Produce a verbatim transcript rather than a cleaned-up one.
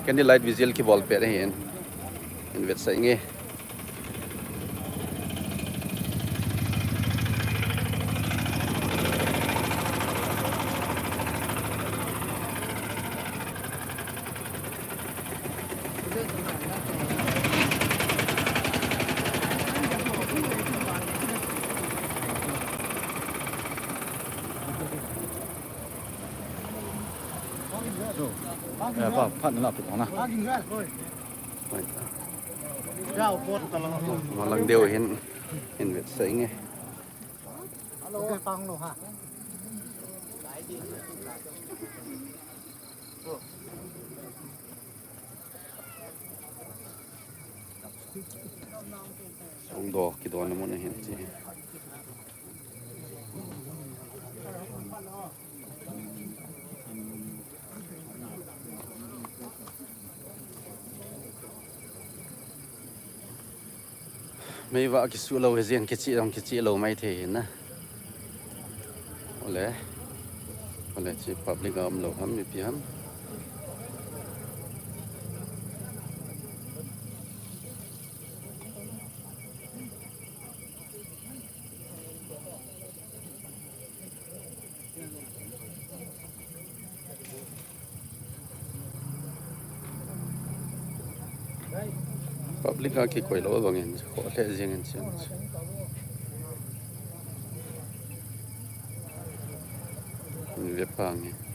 Candlelight vigil kibol pet ahin. Hin vetsah inge. Eh, pa, phat na la pu na. Malang deu hin, hin vetsah inge. Songdoh kidon na mun ahin chi. Meivah kisuh lou hi jeng kichih jong kichih lou maithei hin na. Ole. Ole chi public a um lou ham mipi ham. Public a kikoi lou vangin, kho lheh jeng in chin. Ve pang in.